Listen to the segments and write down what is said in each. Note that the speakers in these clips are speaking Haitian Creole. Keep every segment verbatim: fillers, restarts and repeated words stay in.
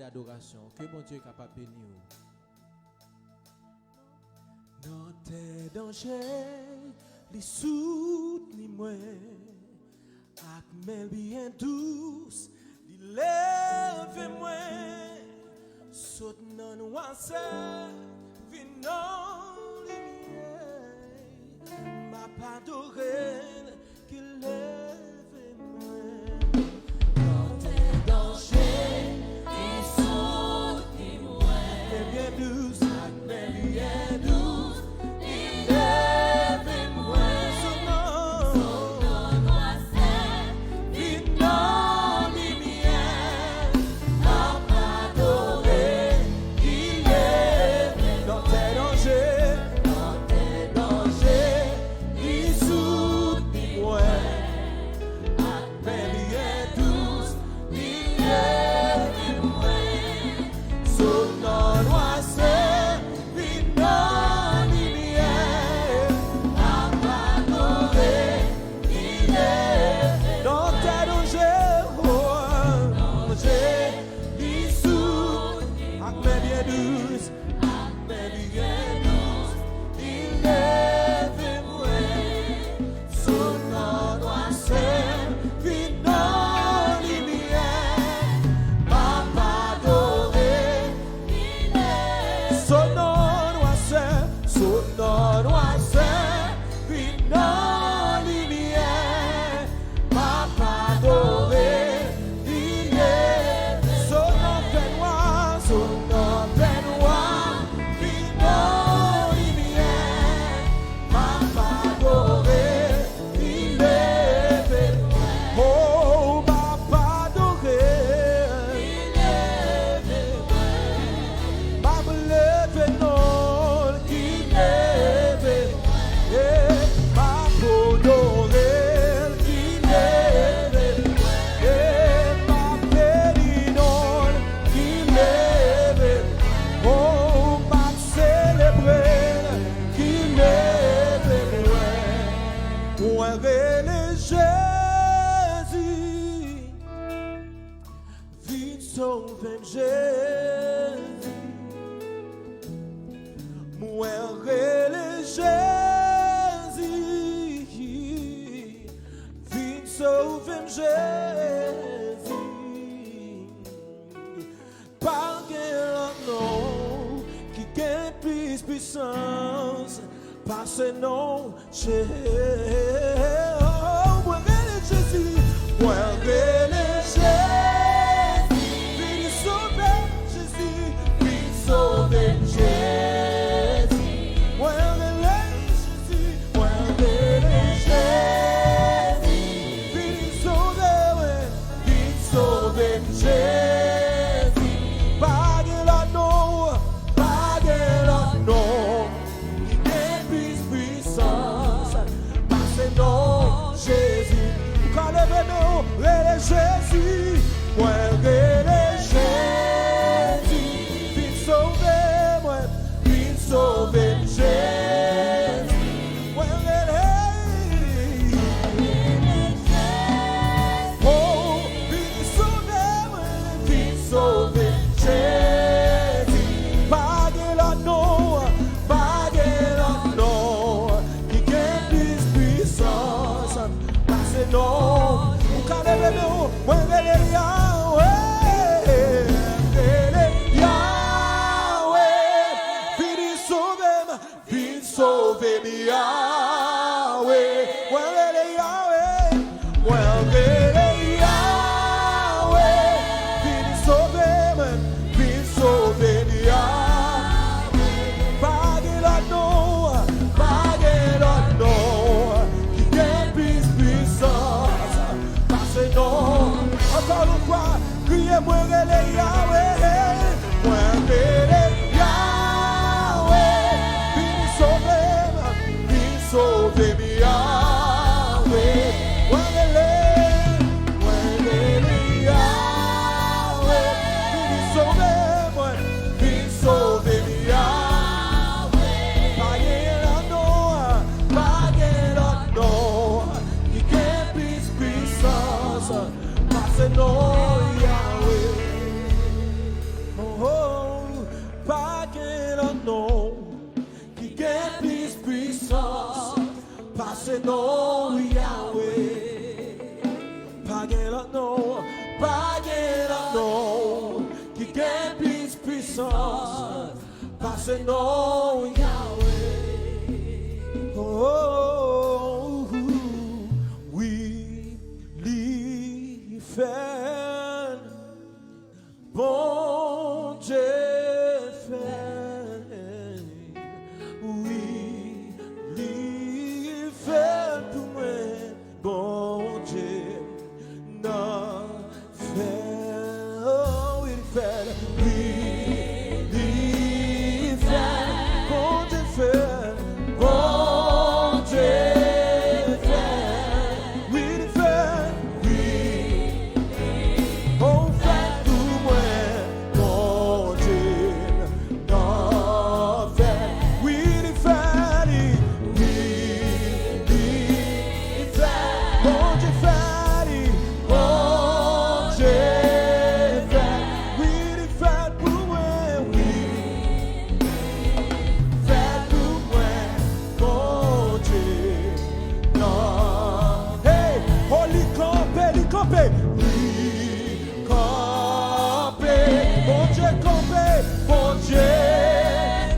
Adorasyon. Ke Bondye kapab beni w. Nan tè danje, li soutni mwen. Ak men byen dous, li leve mwen. Sot nan nwasè, vin nan limyè. M ap adore l ki leve mwen. Nan tè danje, li soutni mwen. Men byen dous. Men byen dous, li leve mwen. Sot nan, sot nan nwasè, vin nan limyè. M ap adore, li leve mwen. Nan tè danje, nan tè danje, li soutni mwen. Ak men byen dous, li leve mwen. Sot nan nwasè, vin nan limyè. M ap adore, li leve mwen. Nan tè danje, oh, danje, li soutni. Ak men byen dous, ak men byen dous, li leve mwen. Sot nan nwasè, vin nan limyè. M ap adore, li leve. Sot nan nwasè, sot nan nwasè, vin nan limyè. M ap adore, li leve. Sot nan fènwa, sot nan fènwa, vin nan limyè. M ap adore, li leve mwen. Oh, m ap adore, li leve mwen. M ap leve non l ki leve mwen. Yeah, m ap onore l ki leve mwen. Yeah, m ap beni non l ki leve mwen. Oh, m ap selebre l ki leve mwen. Mwen rele Jezi. Vin sove m, Jezi. Mwen rele Jezi. Vin sove m, Jezi. Pa gen lòt non ki gen plis pwisans pase non w. Mwen rele Jezi, mwen rele Jezi. Vini sove m, Jezi, vini sove m, Jezi. Mwen rele Jezi, mwen rele Jezi. Vini sove mwen, vini sove m, Jezi. Pa gen lòt non, pa gen lòt non ki gen plis pwisans pase non w, Pase non Yahweh. Oh, wi, li fè l. Bondye fè l. Wi, li fè l pou mwen. Bondye nan fè l, wi, li fè l, wi, li fè l, Bondye fè l, Bondye fè l, wi, li fè l, wi, o, fè l pou mwen, Bondye nan fè l, wi, li fè l, wi, li fè l, Bondye fè li, Bondye fè li, wi, li fè l pou mwen, wi, fè l pou mwen, Bondye nan. Hey, oh, li kanpe, li kanpe, li kanpe, Bondye kanpe, Bondye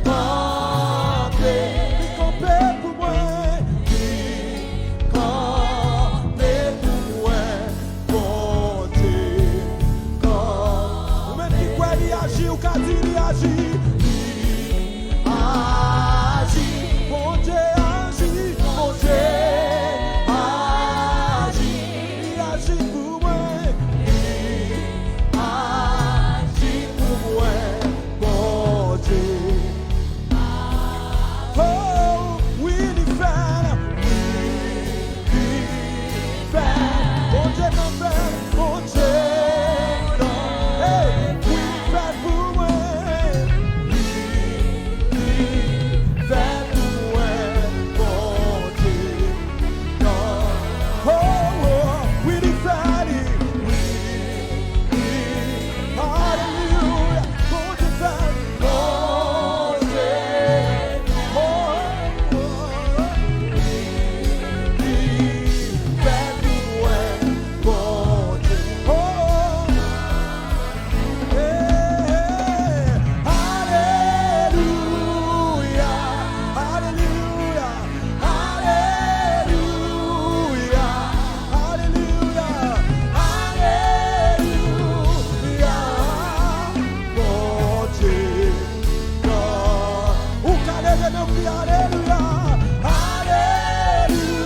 kanpe, li kanpe pou mwen, li kanpe pou mwen, Bondye kanpe. Ou menm ki kwè li aji, ou ka di li aji, li aji, Bondye aji, Bondye aji, li aji pou mwen, li aji pou mwen, Bondye. Oh, wi, li fè l, wi, li fè l. Bondye nan fè l, Bondye nan, hey, wi, fè l pou mwen, wi, li fè l pou mwen, Bondye. Oh, oh, wi, li fè li, wi, li, alelouya, Bondye fè li, Bondye, oh, oh, wi, li fè pou mwen, Bondye, oh, oh. Alelouya, alelouya, alelouya, alelouya, alelouya. Bondye, ou ka leve nan kri, alelouya, alelouya,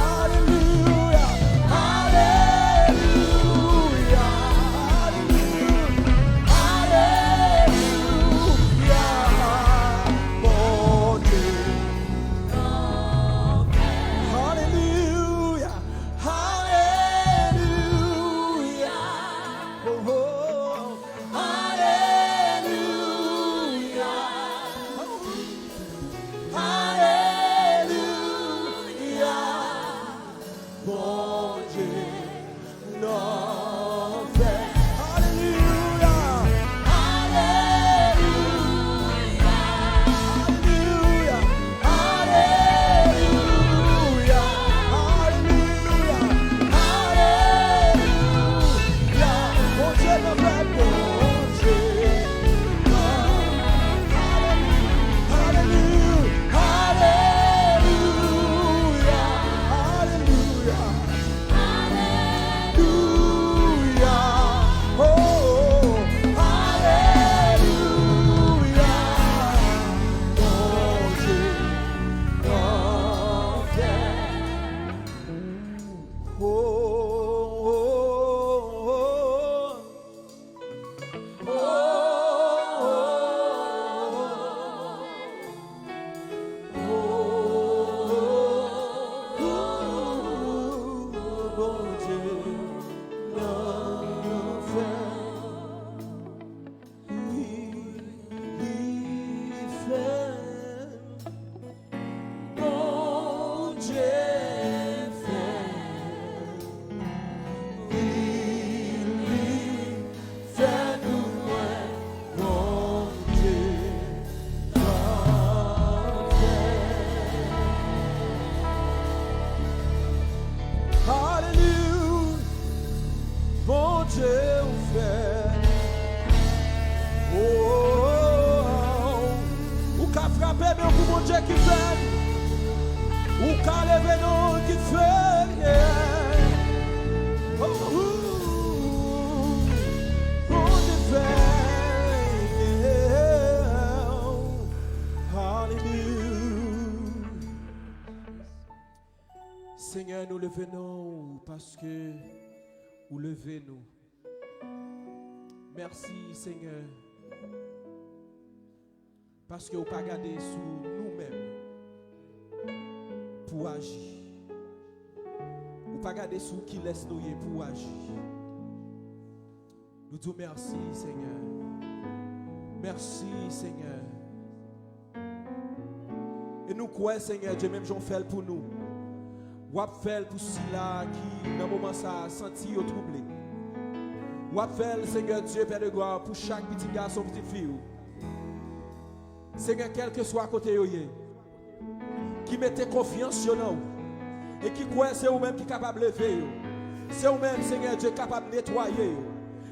alelouya, alelouya, alelouya, alelouya, Bondye. Alelouya, alelouya, oh, oh. Alelouya. Alelouya. Bondye nan fè. Alelouya. Alelouya. Alelouya. Alelouya. Alelouya. Alelouya. Ya, Bondye nan fè, Bondye nan. Alelouya, alelouya, alelouya, alelouya, oh, oh, alelouya, Bondye nan fè. Oh, oh, oh, oh. Bondye fè, wi, li fè pou mwen. Ki fè l, ou ka leve non ki fè l, yeah. Oh, Bondye fè l, yeah. Hallelujah. Senyè, nou leve non ou paske ou leve nou. Mèsi, Senyè, paske ou pa gade sou nou menm pou w aji. Ou pa gade sou kilès nou ye pou w aji. Nou di w mèsi, Senyè. Mèsi, Senyè. E nou kwè, Senyè Dye, menm jan w fè l pou nou, w ap fè l pou sila ki, nan moman sa a, santi yo twouble. W ap fè l, Senyè Dye, Pè de glwa, pou chak pitit gason, pitit fi w. Senyè, kèlkeswa kote yo ye, ki mete konfyans yo nan ou, e ki kwè se ou menm ki kapab leve yo. Se ou menm, Senyè Dye, ki kapab netwaye yo.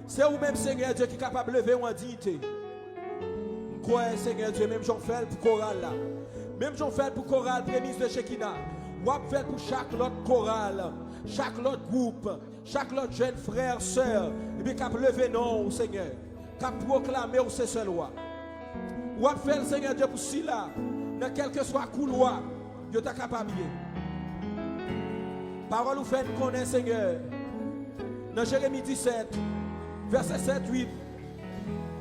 Se ou menm, Senyè Dye, ki kapab leve yo an diyite. M kwè, Senyè Dye, menm jan w fè l pou koral la, menm jan w fè l pou koral Premis de Chekina, w ap fè l pou chak lòt koral, chak lòt gwoup, chak lòt jèn frè, sè, epi k ap leve non w, Senyè, k ap pwoklame w se sèl wa. W ap fè l, Senyè Dye, pou sila, nan kèlkeswa koulwa yo ta kapab ye. Pawòl ou fè n konnen, Senyè, nan Jeremi disèt, vèsè sèt, uit,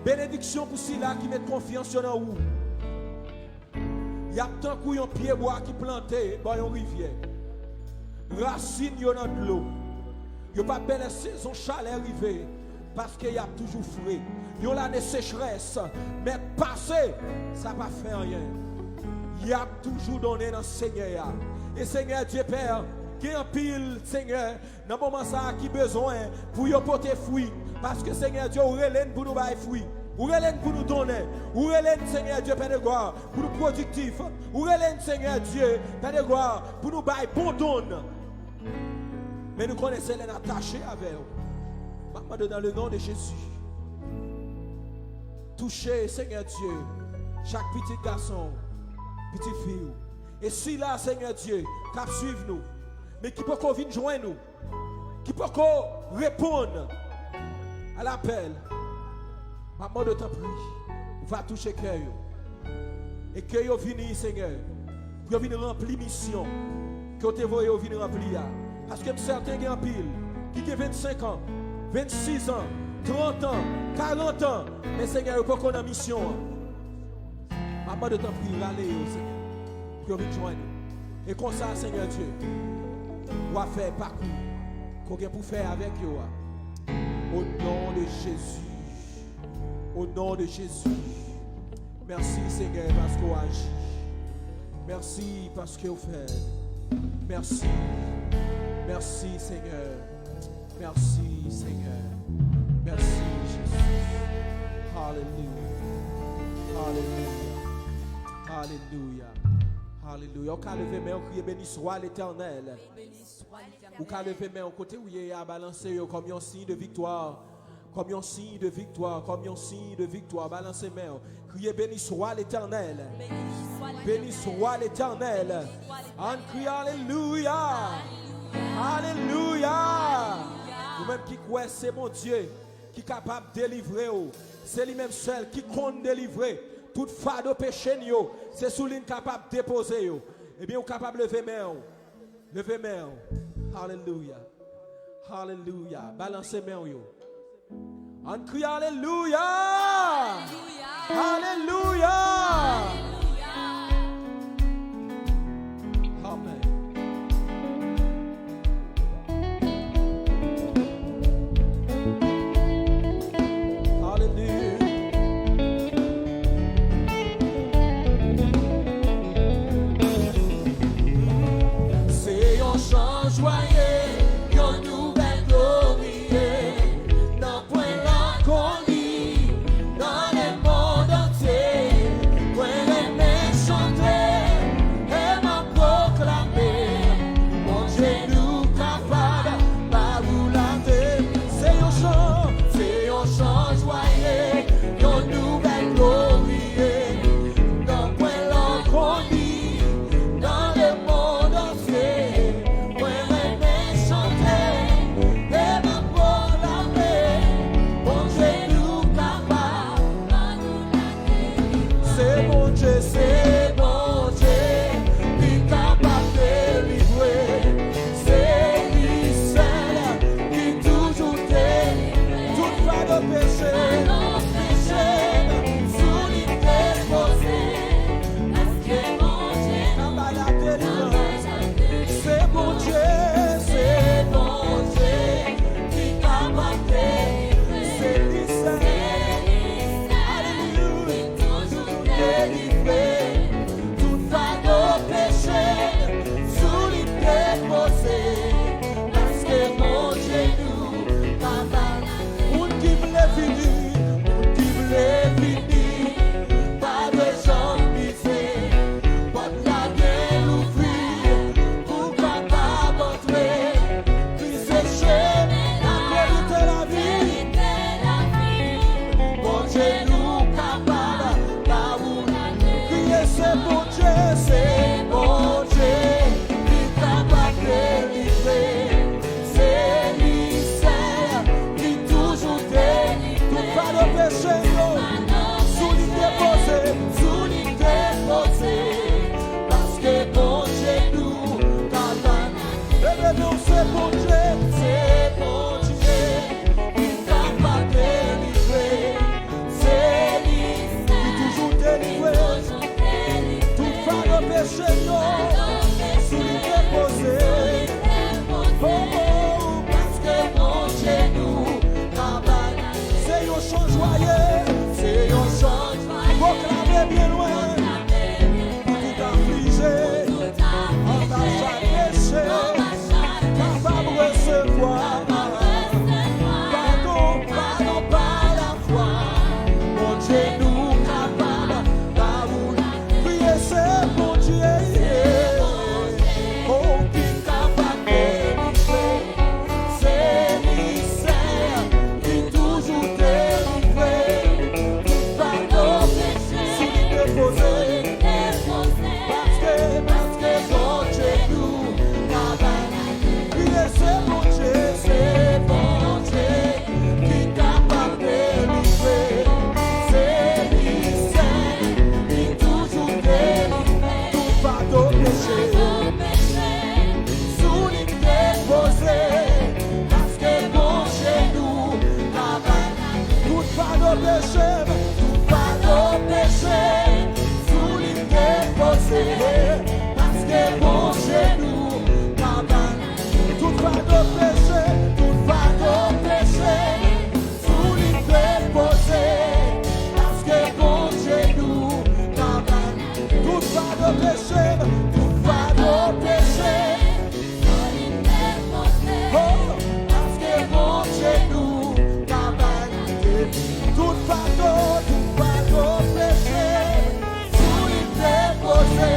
benediksyon pou sila ki met konfyans yo nan ou. Y ap tankou yon pyebwa ki plante bò yon rivyè. Rasin yo nan dlo. Yo p ap pè lè sezon chalè rive, paske y ap toujou fre. Yon lane sechrès mèt pase, sa pa fè anyen. Y ap toujou donnen nan Senyè a. E Senyè Dye Pè, gen anpil, Senyè, nan moman sa a ki bezwen pou yo pote fwi. Paske, Senyè Dye, ou rele n pou nou bay fwi. Ou rele n pou nou donnen. Ou rele n, Senyè Dye, Pè de glwa, pou nou pwodiktif. Ou rele n, Senyè Dye, Pè de glwa, pou nou bay bon don. Men nou konnen se lè n atache avè w. M ap mande w nan le non de Jezi. Touche, Senyè Dye, chak pitit gason, pitit fi w. E sila, Senyè Dye, k ap swiv nou, men ki poko vin jwenn ou, ki poko reponn a lapèl, m ap mande w, tanpri, ou va touche kè yo. E ke yo vini, Senyè, pou yo vin ranpli misyon ke w te voye yo vin ranpli a. Paske m sèten gen anpil ki gen vennsenk an, vennsis an, trant an, karant an, men, Senyè, yo poko nan misyon an. M ap mande w, tanpri, rale yo, Senyè, pou yo vin jwenn ou. E konsa, Senyè Dye, w a fè pakou ke w gen pou fè avèk yo a. O non de Jezi. O non de Jezi. Mèsi, Senyè, paske w aji. Mèsi paske w fè l. Mèsi. Mèsi, Senyè. Mèsi, Senyè. Mèsi, Jezi. Alelouya. Alelouya. Alelouya. Alelouya. Ou ka leve men w, kriye, "Beni swa Letènèl." Ou ka leve men w kote w ye a, balanse yo kòm yon siy de viktwa. Kòm yon siy de viktwa, kòm yon siy de viktwa. Balanse men w. Kriye, "Beni swa Letènèl." Beni swa Letènèl. Ann kriye, "Alelouya. Alelouya." Ou menm ki kwè se Bondye ki kapab delivre w, se li menm sèl ki konn delivre. Tout fado peche n yo, se sou li n kapab depoze yo. Ebyen, ou kapab leve men w. Leve men w. Alelouya. Alelouya. Balanse men w yo. Ann kriye, "Alelouya! Alelouya!" Amèn. Alelouya. Se yon chanjwa ye, yon nouvèl glori ye. Nan pwen lakoli, nan lemonn antye, pwen Bondye nou kapab ba ou. Kriye se Bondye, se Bondye ki kapab delivre. Se li sèl ki toujou delivre. Tout fado peche yo, sou li depoze, sou li depoze. Paske Bondye nou kapab. Ebyen non, se Bondye, se Bondye ki kapab delivre. Se li ki toujou delivre. Tout fado peche yo, sou li depoze. Oh, oh, paske Bondye nou kapab. Se yon chanjwa ye, se yon chanjwa ye. Pwoklame byen lwen. Pou tout aflije, anba chak peche, kapab resevwa padon, padon pa lafwa. Bondye nou kapab ba ou. Kriye se Bondye, oh, ki kapab delivre. Se li sèl ki toujou delivre. Tout fado sou li depoze. Paske, paske Bondye nou kapab. Kriye se Bondye, se Bondye ki kapab delivre. Se li sèl ki toujou delivre. Tout fado peche sou li depoze. Paske Bondye nou kapab. Tout fado peche, tout fado peche, sou li m depoze. Paske Bondye nou kapab. Tout fado peche, tout fado peche, sou li m depoze. Paske Bondye nou kapab. Tout fado peche, tout fado peche. Oh, paske Bondye nou ka bay nou depi. Tout fado, tout fado peche, sou li depoze.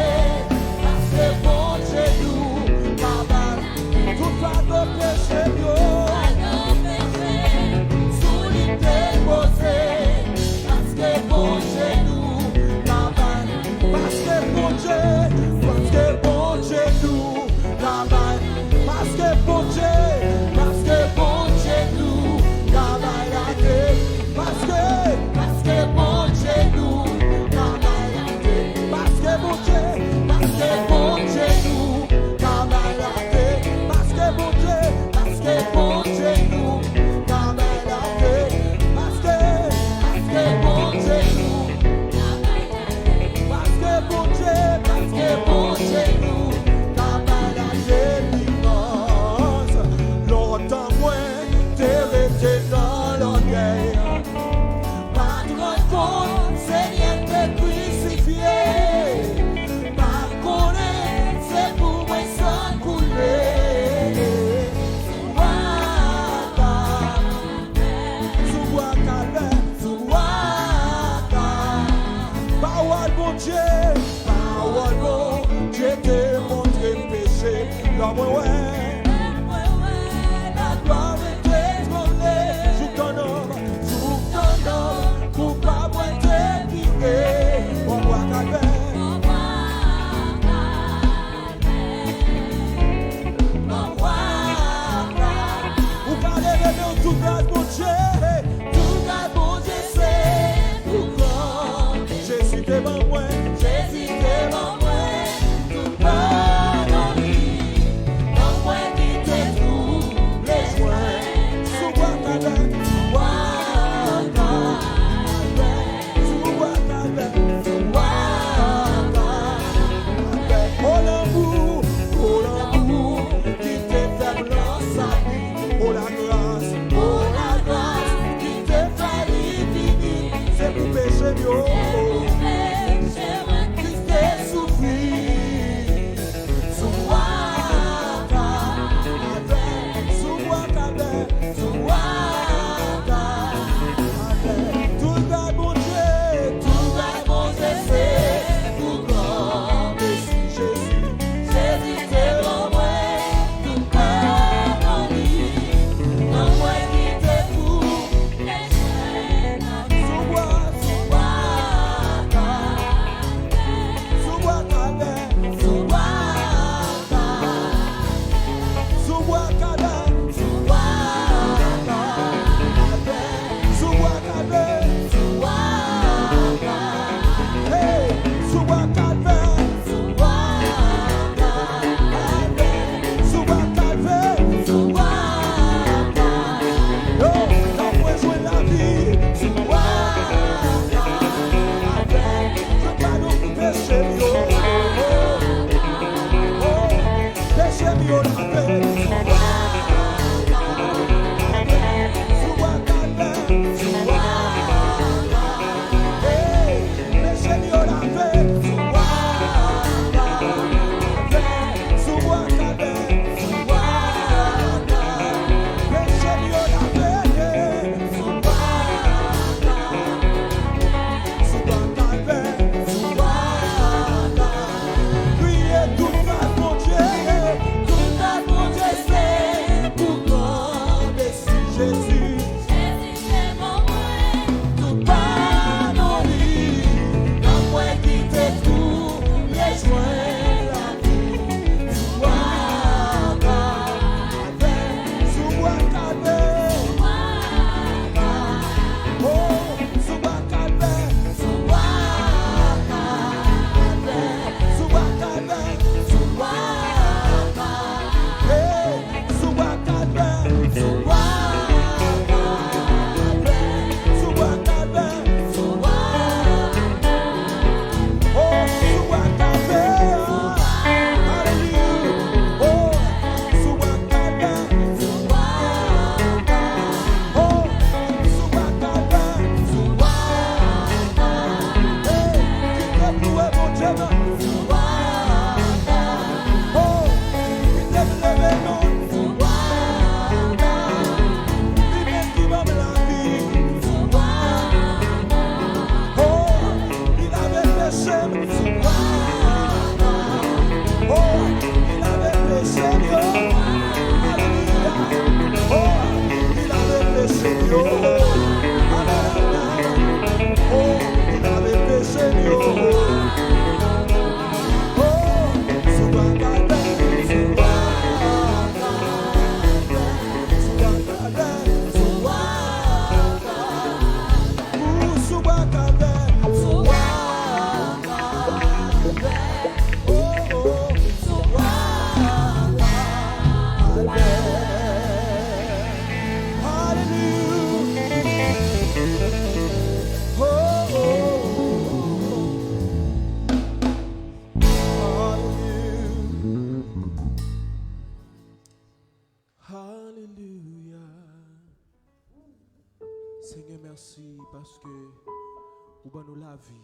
Ou ban nou lavi.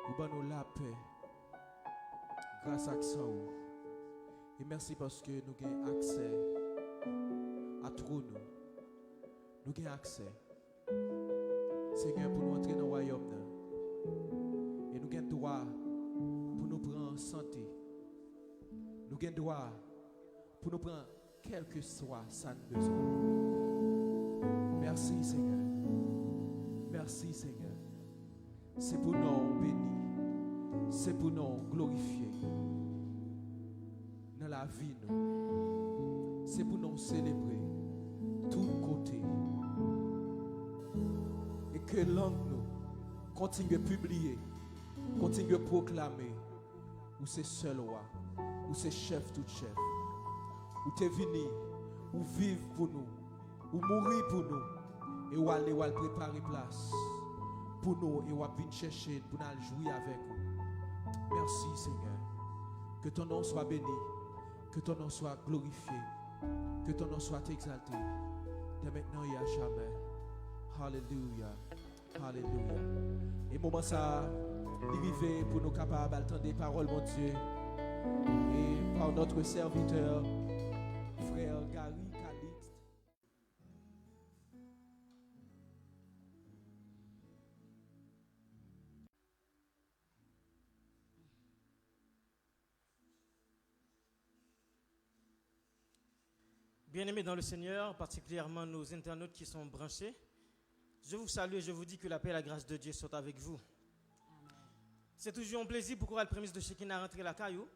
Ou ban nou lapè. Gras ak san ou. E mèsi paske nou gen aksè a twòn ou. Nou gen aksè, Senyè, pou nou antre nan wayòm nan. E nou gen dwa pou nou pran sante. Nou gen dwa pou nou pran kèlkeswa sa n bezwen. Mèsi, Senyè. Mèsi, Senyè. Se pou non w beni. Se pou non w glorifye nan lavi nou. Se pou non w selebre tout kote. E ke lang nou kontinye pibliye, kontinye pwoklame ou se sèl wa, ou se chèf tout chèf. Ou te vini, ou viv pou nou, ou mouri pou nou, e w ale, w al prepare plas pou nou, e w ap vin chèche n pou n al jwi avèk ou. Mèsi, Senyè. Que ton nom soit béni, que ton nom soit glorifié, que ton nom soit exalté, dès maintenant et à jamais. Alelouya. Alelouya. E moman sa a, li rive pou nou kapab al tande pawòl Bondye. E par notre serviteur, frè Gary Calixte. Bien-aimés dans le Seigneur, particulièrement nos internautes qui sont branchés, je vous salue et je vous dis que la paix et la grâce de Dieu sont avec vous. C'est toujours un plaisir pou koral Premis de Shekinah rantre lakay ou.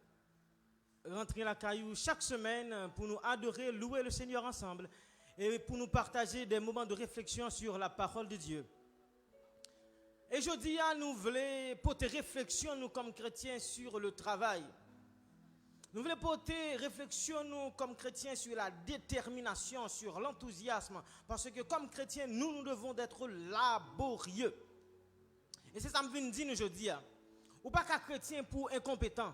Rantre lakay ou chak semèn pou nou adore, louer le Seigneur ensemble et pou nou partager des moments de réflexion sur la parole de Dieu. E jodi a, nou vle pote refleksyon nou kòm kretyen sur le travay. Nou vle pote refleksyon nou kòm kretyen sur la détermination, sur l'enthousiasme. Paske kòm kretyen, nou, nous devons d'être laborieux. E se sa m vin di nou jodi a. Ou pa ka kretyen pou w enkonpetan.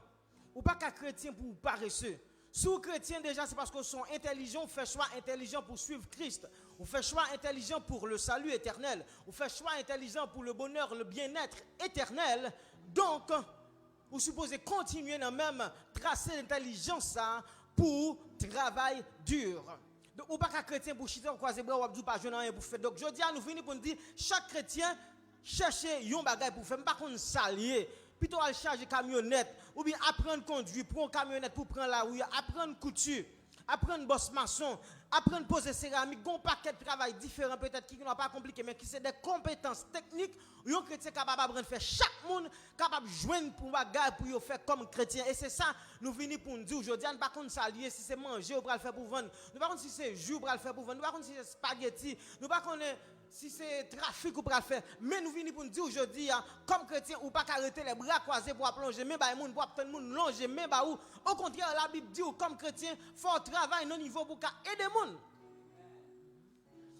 Ou pa ka kretyen pou w parese. Si w kretyen deja, se paske w se yon entèlijan, ou fè chwa entèlijan pou w swiv Kris. Ou fè chwa entèlijan pour le salut éternel. Ou fè chwa entèlijan pour le bonheur, le bien-être éternel. Donk, ou sipoze kontinye nan menm trase entèlijans sa a pou w travay di. Donk, ou pa ka kretyen pou w chita, w kwaze bra, w ap di w pa jwenn anyen pou w fè. Donk, jodi a, nou vini pou n di, chak kretyen, chèche yon bagay pou w fè. M pa konn sa l ye. Pito w al chaje kamyonèt, oubyen aprann kondui, pran yon kamyonèt pou w pran lari a, aprann kouti, aprann bòs mason, aprann poze seramik. Gen yon pakèt travay diferan, petèt, ki pa konplike, men ki se de konpetans teknik yon kretyen kapab aprann fè. Chak moun kapab jwenn pou bagay pou yo fè kòm kretyen. E se sa nou vini pou n di w jodi a. Nou pa konn sa l ye, si se manje ou pral fè pou vann. Nou pa konn si se ji ou pral fè pou vann. Nou pa konn si se espageti. Nou pa konnen si se trafik ou pral fè. Men nou vini pou n di w jodi a, kòm kretyen, ou pa ka rete lè bra kwaze pou w ap lonje men bay moun, pou w ap tann moun lonje men ba ou. Okontrè, Labib di w kòm kretyen, fò w travay nan nivo pou w ka ede moun.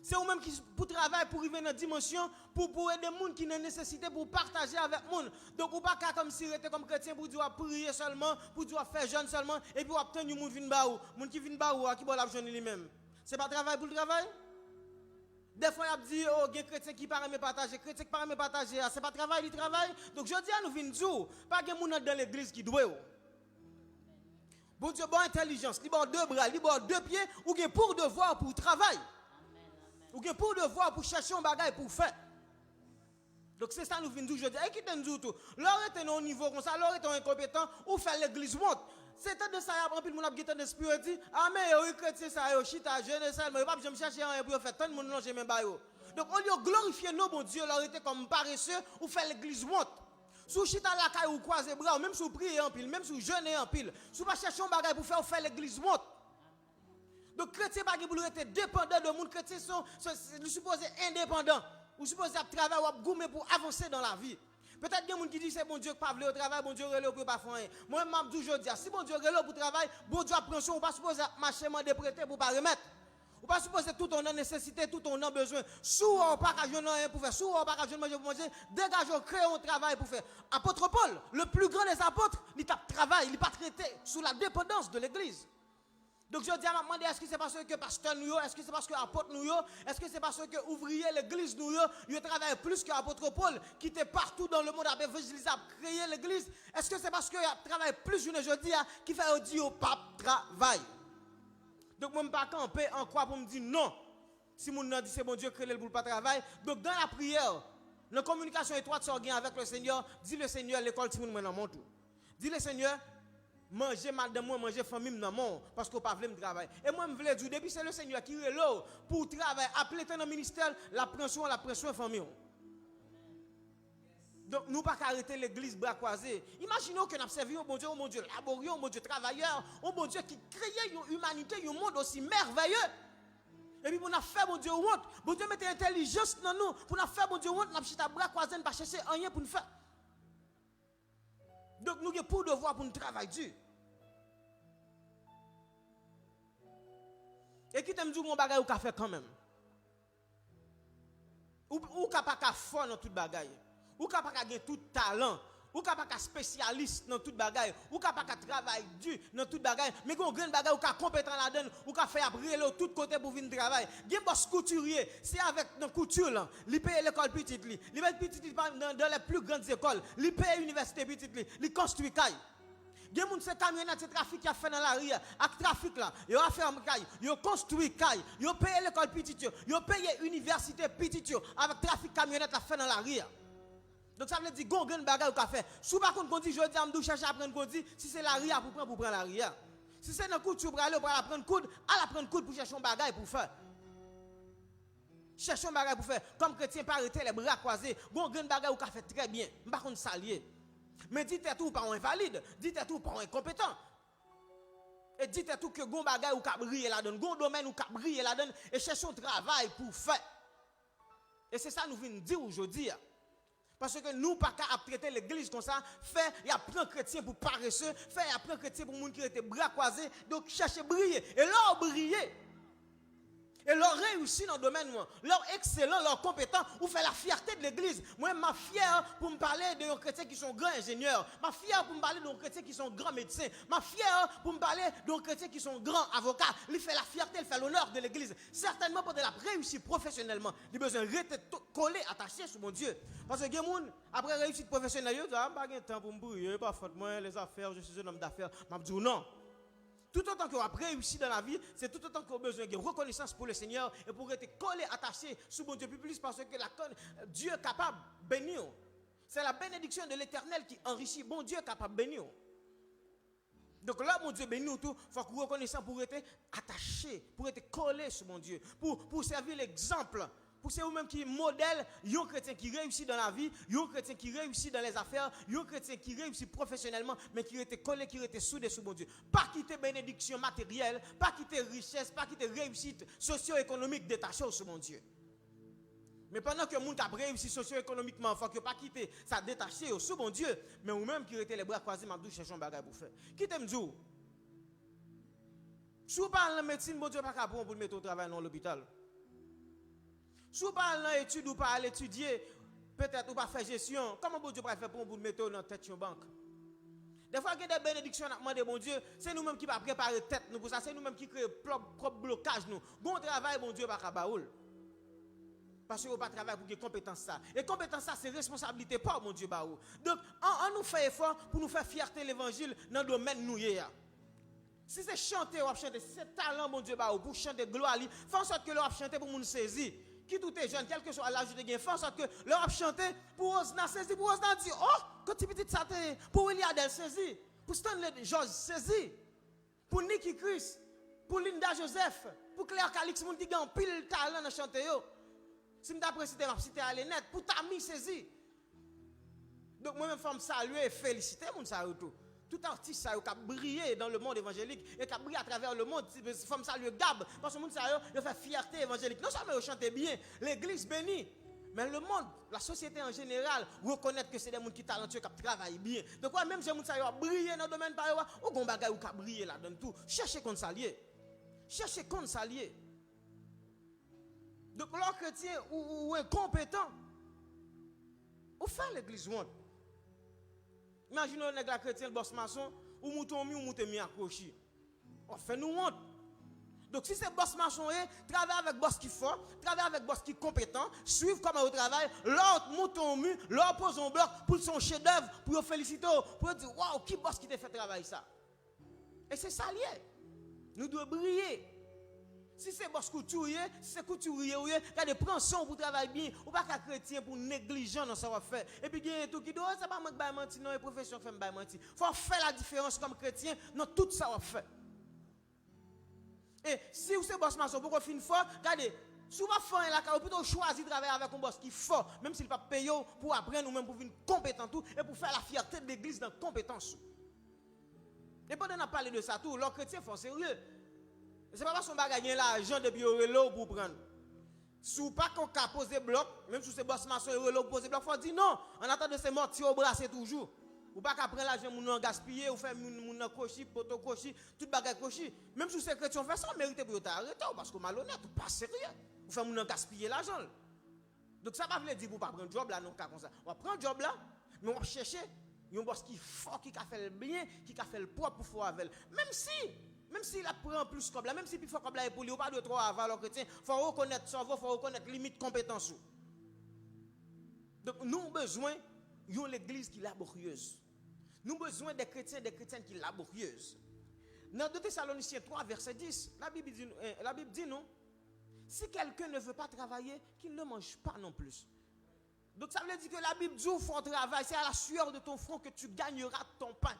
Se ou menm ki pou travay pou rive nan dimansyon pou, pou ede moun ki nan nesesite, pou w pataje avèk moun. Donk, ou pa ka kòmsi rete kòm kretyen pou w di w ap priye sèlman, pou w di w ap fè jèn sèlman, epi w ap tann yon moun vin ba ou. Moun ki vin ba ou a, ki bò l ap jwenn li, li menm? Se pa travay pou l travay? Dèfwa, y ap di, o, gen kretyen ki pa renmen pataje. Kretyen ki pa renmen pataje a, se pa travay li travay? Donk, jodi a, nou vin di w, pa gen moun anndan legliz ki dwe w. Bondye ba w entèlijans, li ba w de bra, li ba w de pye, ou gen pou devwa pou w travay. Ou gen pou devwa pou chèche yon bagay pou w fè. Donk, se sa nou vin di w jodi a. E kite n di w tou, lè w rete nan yon nivo konsa, lè w rete yon enkonpetan, ou fè legliz wont. Se tandans sa y ap, anpil moun ap gen tandans pou yo di, a, men yo wi, kretyen sa yo chita, jene sèlman, yo p ap janm chèche anyen pou yo fè, tann moun lonje men ba yo. Donk, olye w glorifye non Bondye, lè w rete kòm parese, ou fè legliz wont. Si w chita lakay ou, kwaze bra w, menm si w priye anpil, menm si w jene anpil, si w pa chèche yon bagay pou fè, ou fè legliz wont. Donk, kretyen pa gen pou l rete depandan de moun. Kretyen se yon, se, se, li sipoze endepandan. Ou sipoze ap travay, w ap goumen pou w avanse dan lavi. Petèt gen moun ki di se Bondye k pa vle yo travay, Bondye rele yo pou yo pa fè anyen. Mwen menm, m ap di w jodi a, si Bondye rele w pou w travay, Bondye ap pran swen w, ou pa sipoze ap mache mande prete pou w pa remèt. Ou pa sipoze toutan w nan nesesite, toutan w nan bezwen. Si w wè w pa ka jwenn anyen pou fè, si w wè w pa ka jwenn manje pou manje, degaje w, kreye yon travay pou fè. Apot Pòl, le plus grand des apôtres, li t ap travay, li pa t rete sou la dépendance de legliz. Donk, jodi a, m ap mande, èske se paske pastè nou yo, èske se paske apot nou yo, èske se paske ouvriye legliz nou yo, yo travay plis ke apot Pòl, ki te partou dans le monde ap evanjelize, ap kreye legliz? Èske se paske y ap travay plis jounen jodi a ki fè yo di yo p ap travay? Donk, mwen, m pa kanpe an kwa pou m di non. Si moun nan di se Bondye k rele l pou l pa travay, donk, dans la prière, nan kominikasyon etwat sa w gen avèk le Senyè, di le Senyè, lekòl timoun mwen nan men w tou. Di le Senyè, manje madanm mwen, manje fanmi m nan men w, paske w pa vle m travay. E mwen, m vle di w, depi se le Senyè ki rele w pou w travay aplentan nan ministè l, l ap pran swen w, l ap pran swen fanmi w. Donk, nou pa ka rete legliz bra kwaze. Imajine w ke n ap sèvi yon Bondye, yon Bondye laborye, yon Bondye travayè, yon Bondye ki kreye yon imanite, yon mond osi mèvèye. Epi pou n ap fè Bondye wont, Bondye mete entèlijans nan nou, pou n ap fè Bondye wont, n ap chita bra kwaze, n pa chèche anyen pou n fè. Donk, nou gen pou devwa pou n travay di. E kite m di w yon bagay ou ka fè kanmenm. Ou, ou ka pa ka fò nan tout bagay. Ou ka pa ka gen tout talan. Ou ka pa ka spesyalis nan tout bagay. Ou ka pa ka travay di nan tout bagay. Men gen yon grenn bagay ou ka konpetan ladan l. Ou ka fè y ap rele w tout kote pou vin travay. Gen bòs koutirye. Se avèk nan kouti lan. Li peye lekòl pitit li. Li met pitit li pa nan, dans les plus grandes écoles. Li peye inivèsite pitit li. Li konstwi kay. Gen moun se kamyonèt, se trafik y ap fè nan lari a. Ak trafik la, yo afèm kay, yo konstwi kay, yo peye lekòl pitit yo, yo peye inivèsite pitit yo avèk trafik kamyonèt l ap fè nan lari a. Donk, sa vle di, gon grenn bagay ou ka fè. Si w pa konn kondi, jodi a, m di w chèche aprann kondi, si se lari a pou pran, pou pran lari a. Si se nan kouti ou prale, ou pral aprann koud, al aprann koud pou chèche yon bagay pou fè. Chèche yon bagay pou fè. Kòm kretyen, pa rete lè bra kwaze. Gon grenn bagay ou ka fè trè byen. M pa konn sa l ye. Men di tèt ou, ou pa yon envalid. Di tèt ou, ou pa yon enkonpetan. E di tèt ou ke gon bagay ou ka briye ladan l. Gon domèn ou ka briye ladan l. E chèche yon travay pou w fè. E se sa nou vin di w jodi a. Paske nou pa ka ap trete legliz konsa, fè y ap pran kretyen pou parese, fè y ap pran kretyen pou moun ki rete bra kwaze, donk chèche briye. E lè w briye, e lè w reyisi nan domèn ou an, lè w ekselan, lè w konpetan, ou fè la fierté de legliz. Mwen, m ap fyè pou m pale de yon kretyen ki se yon gran enjenyè. M ap fyè pou m pale de yon kretyen ki se yon gran medsen. M ap fyè pou m pale de yon kretyen ki se yon gran avoka. Li fè la fierté, li fè l'honneur de legliz. Sètènman, pandan l ap reyisi pwofesyonèlman, li bezwen rete to-, kole, atache sou Bondye. Paske gen moun, apre reyisit pwofesyonèl, yo di, "A, m pa gen tan pou m priye, pa fòt mwen, les affaires, je suis un homme d'affaires." M ap di w non. Toutotan ke w ap reyisi dans la vie, se toutotan ke w bezwen gen rekonesans pou le Senyè e pou w rete kole, atache sou Bondye pi plis, paske la, Dieu kapab beni w. C'est la bénédiction de l'Éternel qui enrichit. Bondye kapab beni w. Donk, lè Bondye beni w tou, fòk ou rekonesan pou w rete atache, pou w rete kole sou Bondye, pou, pou w sèvi legzanp, pou se ou menm ki modèl yon kretyen ki reyisi dans la vie, yon kretyen ki reyisi dans les affaires, yon kretyen ki reyisi pwofesyonèlman, men ki rete kole, ki rete soude sou Bondye. Pa kite benediksyon materyèl, pa kite richès, pa kite reyisit sosyo-ekonomik detache w sou Bondye. Men pandan ke moun k ap reyisi sosyo-ekonomikman, fòk yo pa kite sa detache yo sou Bondye. Men ou menm ki rete lè bra kwaze, m ap di w chèche yon bagay pou w fè. Kite m di w, si w pa al nan medsin, Bondye pa ka pran w pou l mete w travay nan yon lopital. Si w pa al nan etid, ou pa al etidye, petèt ou pa fè jesyon, kòman Bondye pral fè pran w pou l mete w nan tèt yon bank? Dèfwa, gen de benediksyon n ap mande Bondye, se nou menm ki pa prepare tèt nou pou sa, se nou menm ki kreye pwòp, pwòp blokaj nou. Gon travay Bondye pa ka ba ou l. Paske ou pa travay pou gen konpetans sa. E konpetans sa, se responsablite pa w Bondye ba ou. Donk, an, an nou fè efò pou nou fè fyète levanjil nan domèn nou ye a. Si se chante w ap chante, si se talan Bondye ba ou pou chante glwa li, fè ansòt ke lè w ap chante pou moun sezi. Kit ou te jèn, kèlkeswa laj ou te gen, fè ansòt ke lè w ap chante pou Rosna sezi, pou Rosna di, "Oh, kot ti pitit sa te ye?" Pou Willy Adèle sezi, pou Stanley Georges sezi, pou Nicky Chris, pou Linda Joseph, pou Claire Calix, moun ki gen anpil talan nan chante yo. Si m ta prensite, m ap site Alenèt, pou Tami sezi. Donk, mwen menm, fò m salye e felisite moun sa yo tou. Tout atis sa yo k ap briye dans le monde évangélique e k ap briye atravè le monde. Fò m salye Gab, paske moun sa yo, yo fè fyète evanjelik. Non sèlman yo chante byen, legliz beni, men le monde, la société en général, rekonèt ke se de moun ki talantiye, k ap travay byen. Donk, wè, menm jan moun sa yo ap briye nan domèn pa yo a, ou gon bagay ou ka briye ladan l tou. Chèche konn sa l ye. Chèche konn sa l ye. Donk, lè w kretyen, ou, ou, ou enkonpetan, ou fè legliz wont. Imajine w nèg la kretyen, l bòs mason, ou moute yon mi, ou moute mi ak kwochi. W ap fè nou wont. Donk, si se bòs mason w ye, travay avèk bòs ki fò, travay avèk bòs ki konpetan, swiv kòman yo travay, lè w moute yon mi, lè w poze yon blòk, pou l se yon chedèv, pou yo felisite w, pou yo di, waw, ki bòs ki te fè travay sa? E se sa l ye. Nou dwe briye. Si se bòs kouti w ye, si se koutirye w ye, gade, pran san w pou travay byen. Ou pa ka kretyen pou w neglijan nan sa w ap fè. Epi genyen tou ki di, o, se pa mwen k bay manti, non, e pwofesyon k fè m bay manti. Fò w fè ladiferans kòm kretyen nan tout sa w ap fè. E si w se bòs mason, poko fin fò, gade, si w p ap fè anyen lakay ou, pito w chwazi travay avèk yon bòs ki fò, menm si l p ap peye w, pou w aprann ou menm pou w vin konpetan tou, e pou w fè lafyète de legliz nan konpetans ou. E pandan n ap pale de sa tou, lè w kretyen, fò w serye. Se pa paske yon bagay gen lajan depi yo rele w pou w pran l. Si w pa ko ka poze blòk, menm si w se bòs mason, yo rele w pou poze blòk, fò w di non. Annatandan, se mòtye w brase toujou. Ou pa ka pran lajan moun nan gaspiye, ou fè moun, moun nan kwochi, poto kwochi, tout bagay kwochi. Menm si w se kretyen, w fè sa, w merite pou yo ta arete w, paske w malonèt, ou pa serye. Ou fè moun nan gaspiye lajan l. Donk, sa pa vle di pou w pa pran djòb la nan yon ka konsa. W ap pran djòb la, men w ap chèche yon bòs ki fò, ki ka fè l byen, ki ka fè l pwòp pou fè w avè l. Menm si, menm si l ap pran plis kòb la, menm si pi fò kòb la e pou li, ou pa dwe twò ava lè w kretyen. Fò w rekonèt sa w vo, fò w rekonèt limit konpetans ou. Donk, nou bezwen yon legliz ki laboryez. Nou bezwen de kretyen, de kretyèn ki laboryez. Nan de Tesalonisyen twa, vèsè dis, Labib di, eh, Labib di nou, si quelqu'un ne veut pas travailler, qu'il ne mange pas non plus. Donk, sa vle di ke Labib di w fò w travay, c'est à la sueur de ton front que tu gagneras ton pain.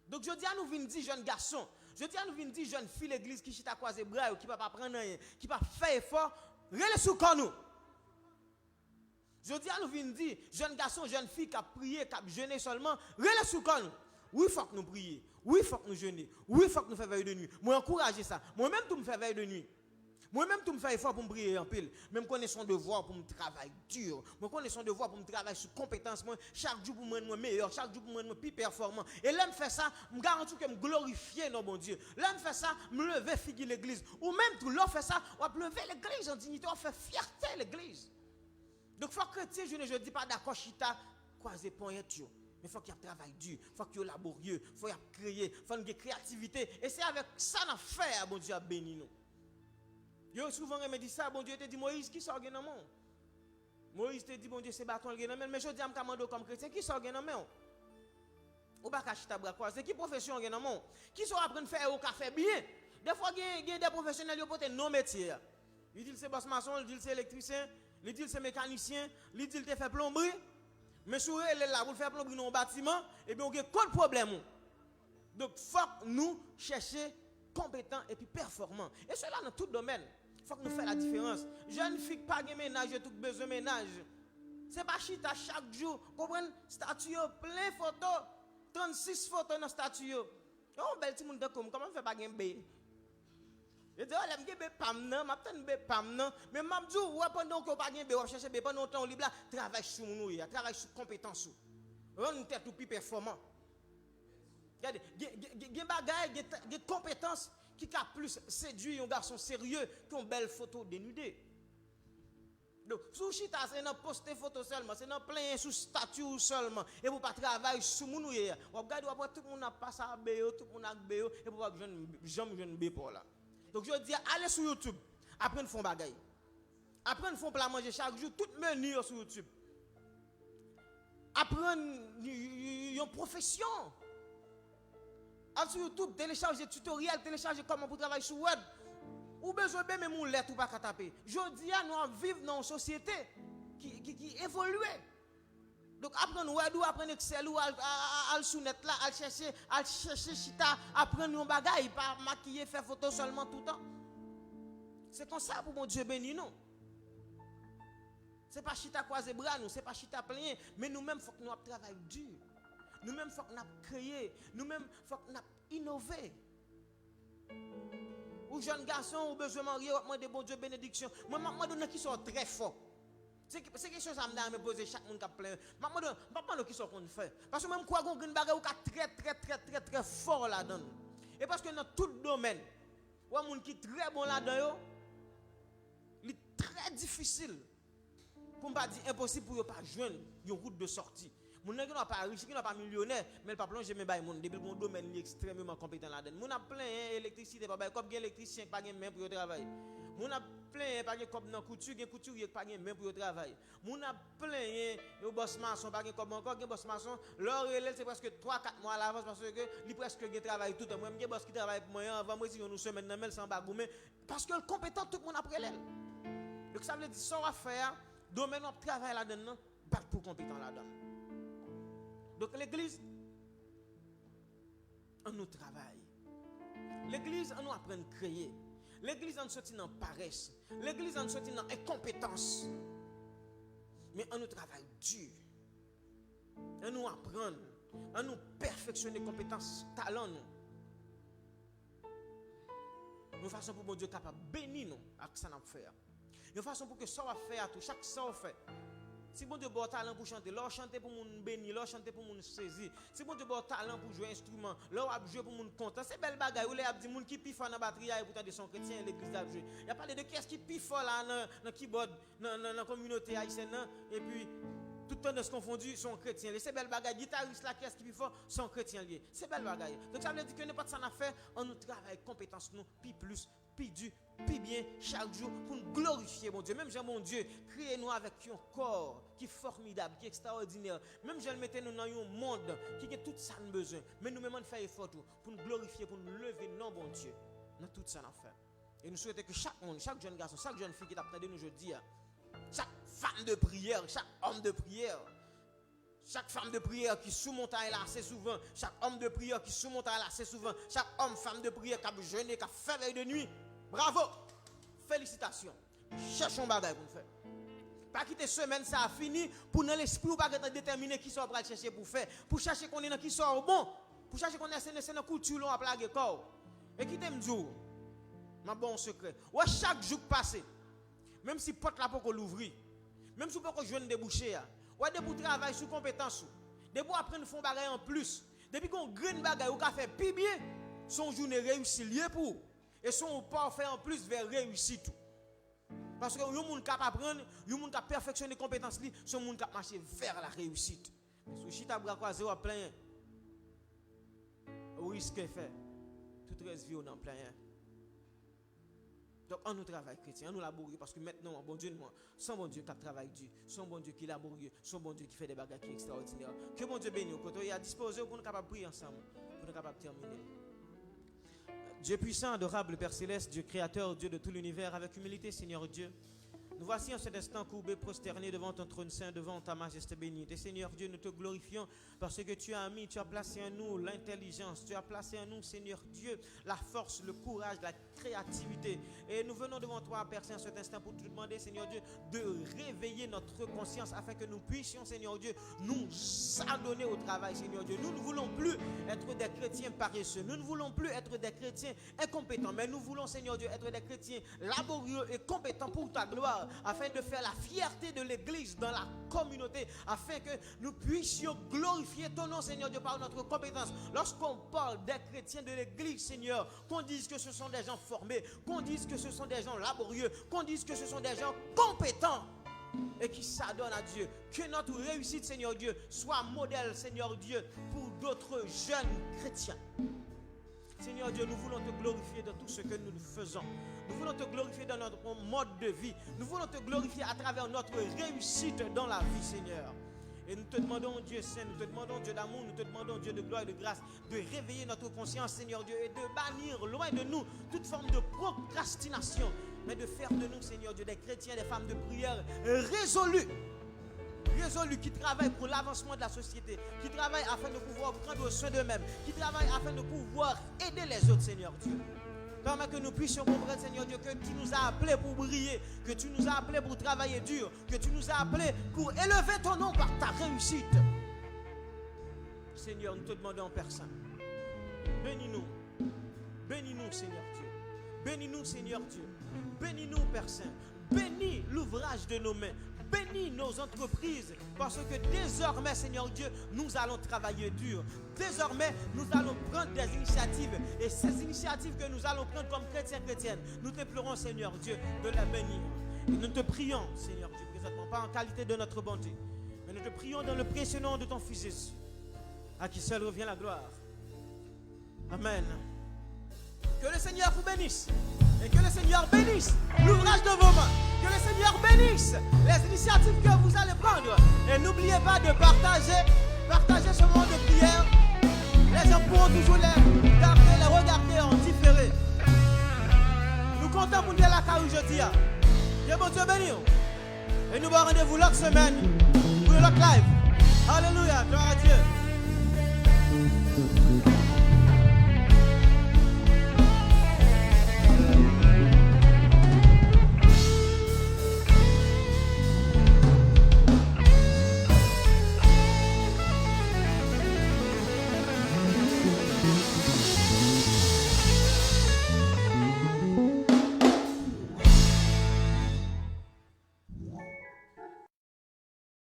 Donk, jodi a nou vin di jèn gason, jodi a nou vin di jèn fi legliz ki chita kwaze bra yo, ki p ap aprann anyen, ki p ap fè efò, rele sou kò nou. Jodi a nou vin di jèn gason, jèn fi k ap priye, k ap jene sèlman, rele sou kò nou. Wi, fòk nou priye. Wi, fòk nou jene. Wi, fòk nou fè vèy de nwi. Mwen ankouraje sa. Mwen menm tou m fè vèy de nwi. Mwen menm tou m fè efò pou m priye anpil. Men m konnen se yon devwa pou m travay di. Mwen konnen se yon devwa pou m travay sou konpetans mwen. Chak jou pou m rann mwen meyè. Chak jou pou m rann mwen pi pèfòman. E lè m fè sa, m garanti w ke m glorifye non Bondye. Lè m fè sa, m leve figi legliz. Ou menm tou, lè w fè sa, w ap leve legliz an diyite, w ap fè fyète legliz. Donk, fòk kretyen jounen jodi pa dakò chita kwaze ponyèt yo. Men fòk y ap travay di, fòk yo laborye, fòk y ap kreye, fòk nou gen kreyativite. E se avèk sa n ap fè a, Bondye ap beni nou. Yo souvan renmen di sa, Bondye te di Moyiz, kisa w gen nan men w? Moyiz te di Bondye se baton l gen nan men l. Men jodi a, m ka mande w kòm kretyen, kisa w gen nan men w? Ou pa ka chita bra kwaze. Ki pwofesyon w gen nan men w? Kisa w aprann fè e ou ka fè byen? Defwa gen, gen de pwofesyonèl yo pote non metye a. Li di l se bòs mason, li di l se elektrisyen, li di l se mekanisyen, li di l te fè plonbri. Men si w rele l la pou l fè plonbri nan yon batiman, ebyen w gen kont pwoblèm ou. Donk, fòk nou chèche konpetan epi pèfòman. E sela nan tout domèn. Fòk nou fè ladiferans. Jèn fi k pa gen mennaj, yo tout bezwen mennaj. Se pa chita chak jou, konprann, stati yo plen foto, trannsis foto nan stati yo. Yon bèl timoun tankou m, kòman m fè pa gen be? Yo di, o, lè m gen be pa m nan, m ap tann be pa m nan. Men m ap di w, wè, pandan ke w pa gen be, w ap chèche be, pandan w tan w lib la, travay sou moun ou ye a, travay sou konpetans ou. Rann tèt ou pi pèfòman. Gade, gen, gen, gen, gen bagay, gen, gen konpetans ki ka plis sedui yon gason serye ke yon bèl foto denide. Donk, si w chita, se nan poste foto sèlman, se nan plenyen sou stati w sèlman, epi w pa travay sou moun ou ye a, w ap gade, w ap wè tout moun ap pase a be yo, tout moun ak be yo, epi w p ap jwenn, janm jwenn be pa w la. Donk, jodi a, ale sou YouTube, aprann fè yon bagay. Aprann fè yon pla manje chak jou, tout meni yo sou YouTube. Aprann y-, y-, y-, yon pwofesyon. Al sou YouTube, telechaje tutoriel, telechaje kòman pou travay sou Word. Ou bezwen be, menm yon lèt ou pa ka tape. Jodi a, nou ap viv nan yon sosyete ki, ki, ki evolye. Donk, aprann Word ou, aprann Excel ou, al, a, a, al sou nèt la, al chèche, al chèche chita, aprann yon bagay, pa makiye, fè foto sèlman toutan. Se konsa pou Bondye beni nou. Se pa chita kwaze bra nou, se pa chita plenyen, men nou menm fòk nou ap travay di. Nou menm fòk n ap kreye, nou menm fòk n ap inove. Ou jèn gason, ou bezwen marye, w ap mande Bondye benediksyon. Mwen, m ap mande w nan kisa w trè fò. Se, se kesyon sa m ta renmen poze chak moun k ap plenyen. M ap mande w, m p ap mande w kisa w konn fè. Paske mwen, m kwè gen yon grenn bagay ou ka trè, trè, trè, trè, trè fò ladan l. E paske nan tout domèn, ou wè moun ki trè bon ladan yo, li trè difisil, pou m pa di enposib, pou yo pa jwenn yon wout de sòti. Moun nan gendwa pa rich, li gendwa pa milyonè, men l pa plonje men bay moun. Depi l gen yon domèn, li ekstrèmeman konpetan ladan l. Moun ap plenyen elektrisite pa bay kòb, gen elektrisyen ki pa gen men pou yo travay. Moun ap plenyen pa gen kòb nan kouti, gen koutirye ki pa gen men pou yo travay. Moun ap plenyen yo bòs mason pa gen kòb ankò, gen bòs mason, lè w rele l, se prèske twa kat mwa alavans paske li prèske gen travay toutan. Mwen menm, gen bòs ki travay pou mwen anvan m resevwa yon semèn nan men l, se anba goumen, paske l konpetan, tout moun ap rele l. Donk, sa vle di, sa w ap fè a, domèn w ap travay ladan l nan, bat pou w konpetan ladan l. Donk, legliz, ann nou travay. Legliz, ann nou aprann kreye. Legliz, ann soti nan parès. Legliz, ann soti nan enkonpetans. Men ann nou travay di. Ann nou aprann. Ann nou pèfeksyone konpetans, talan nou. Yon fason pou Bondye kapab beni nou ak sa n ap fè a. Yon fason pou ke sa w ap fè a tou, chak sa w fè. Si Bondye ba w talan pou chante, lè w chante pou moun beni, lè w chante pou moun sezi. Si Bondye ba w talan pou jwe enstriman, lè w ap jwe pou moun kontan, se bèl bagay wi, lè y ap di moun ki pi fò nan batri a, epi w tande se yon kretyen legliz l ap jwe. Y ap pale de kiyès ki pi fò la nan, nan kibòd, nan, nan, nan kominote ayisyèn nan, epi tout tandans konfondi, se yon kretyen li ye. Se bèl bagay, gitaris la, kiyès ki pi fò, se yon kretyen li ye. Se bèl bagay. Donk, sa vle di ke nenpòt sa n ap fè, ann nou travay konpetans nou pi plis, pi di, pi byen, chak jou, pou n glorifye Bondye. Menm jan Bondye kreye nou avèk yon kò ki fòmidab, ki ekstraòdinè, menm jan l mete nou nan yon mond ki gen tout sa n bezwen, men nou menm ann fè efò tou pou n glorifye, pou n leve non Bondye nan tout sa n ap fè. E nou swete ke chak moun, chak jèn gason, chak jèn fi ki t ap tande nou jodi a, chak fanm de priyè, chak òm de priyè, chak fanm de priyè ki sou montay la ase souvan, chak òm de priyè ki sou montay la ase souvan, chak òm, fanm de priyè k ap jene, k ap fè vèy de nwi. Bravo! Felisitasyon! Chèche yon bagay pou n fè. Pa kite semèn sa a fini pou nan lespri w pa gentan detèmine kisa w pral chèche pou fè, pou chèche konnen nan kisa w bon, pou chèche konnen èske se nan kouti w lan w ap lage kò w. E kite m di w, m ap ba w yon sekrè. Wè, chak jou k pase, menm si pòt la poko louvri, menm si w poko jwenn debouche a, wè, depi w travay sou konpetans ou, depi w aprann fè yon bagay anplis, depi gen yon grenn bagay ou ka fè pi byen, se yon jounen reyisi l ye pou ou. E se yon pa w fè anplis vè reyisit ou. Paske yon moun k ap aprann, yon moun k ap pèfeksyone konpetans li, se yon moun k ap mache vè la reyisit. Men si w chita bra kwaze, w ap plenyen, ou riske fè tout rès vi w nan plenyen. Donk, ann nou travay, kretyen, ann nou laborye, paske mentnan an, Bondye nou an, se yon Bondye k ap travay di, se yon Bondye ki laborye, se yon Bondye ki fè de bagay ki ekstraòdinè. Ke Bondye beni w kote w ye a, dispoze w pou nou kapab priye ansanm, pou nou kapab tèmine. Dieu puissant, adorable Père céleste, Dieu créateur, Dieu de tout l'univers, avec humilité, Seigneur Dieu, nous voici en cet instant courbés, prosternés devant ton trône saint, devant ta majesté bénite. Et Seigneur Dieu, nous te glorifions parce que tu as mis, tu as placé en nous l'intelligence, tu as placé en nous, Seigneur Dieu, la force, le courage, la créativité. Et nous venons devant toi, Père Saint, en cet instant pour te demander, Seigneur Dieu, de réveiller notre conscience afin que nous puissions, Seigneur Dieu, nous adonner au travail, Seigneur Dieu. Nous ne voulons plus être des chrétiens paresseux. Nous ne voulons plus être des chrétiens incompétents, mais nous voulons, Seigneur Dieu, être des chrétiens laborieux et compétents pour ta gloire, afin de faire la fierté de l'Église dans la communauté, afin que nous puissions glorifier ton nom, Seigneur Dieu, par notre compétence. Lorsqu'on parle des chrétiens de l'Église, Seigneur, qu'on dise que ce sont des gens formés, qu'on dise que ce sont des gens laborieux, qu'on dise que ce sont des gens compétents et qui s'adonnent à Dieu. Que notre réussite, Seigneur Dieu, soit modèle, Seigneur Dieu, pour d'autres jeunes chrétiens. Seigneur Dieu, nous voulons te glorifier dans tout ce que nous faisons. Nous voulons te glorifier dans notre mode de vie. Nous voulons te glorifier à travers notre réussite dans la vie, Seigneur. Et nous te demandons, Dieu saint, nous te demandons, Dieu d'amour, nous te demandons, Dieu de gloire et de grâce, de réveiller notre conscience, Seigneur Dieu, et de bannir loin de nous toute forme de procrastination, mais de faire de nous, Seigneur Dieu, des chrétiens, des femmes de prière résolus, résolus, qui travaillent pour l'avancement de la société, qui travaillent afin de pouvoir prendre soin d'eux-mêmes, qui travaillent afin de pouvoir aider les autres, Seigneur Dieu. Permets que nous puissions comprendre, Seigneur Dieu, que tu nous as appelés pour briller, que tu nous as appelés pour travailler dur, que tu nous as appelés pour élever ton nom par ta réussite. Seigneur, nous te demandons, Père Saint, bénis-nous. Bénis-nous, Seigneur Dieu. Bénis-nous, Seigneur Dieu. Bénis-nous, Père Saint. Bénis l'ouvrage de nos mains. Bénis nos entreprises. Parce que désormais, Seigneur Dieu, nous allons travailler dur. Désormais, nous allons prendre des initiatives. Et ces initiatives que nous allons prendre comme chrétiens, chrétiennes, nous te pleurons, Seigneur Dieu, de les bénir. Et nous te prions, Seigneur Dieu, présentement, pas en qualité de notre bonté, Mais nous te prions dans le précieux nom de ton Fils Jésus, à qui seul revient la gloire. Amen. Que le Seigneur vous bénisse et que le Seigneur bénisse l'ouvrage de vos mains. Que le Seigneur bénisse les initiatives que vous allez prendre. Et n'oubliez pas de partager, partager ce moment de prière. Les gens pourront toujours les garder, les regarder en différé. Nou kontan pou nou te lakay ou jodi a. Ke Bondye beni w. E nou ba w randevou lòt semèn pou yon lòt live. Alelouya, glwa a Dye.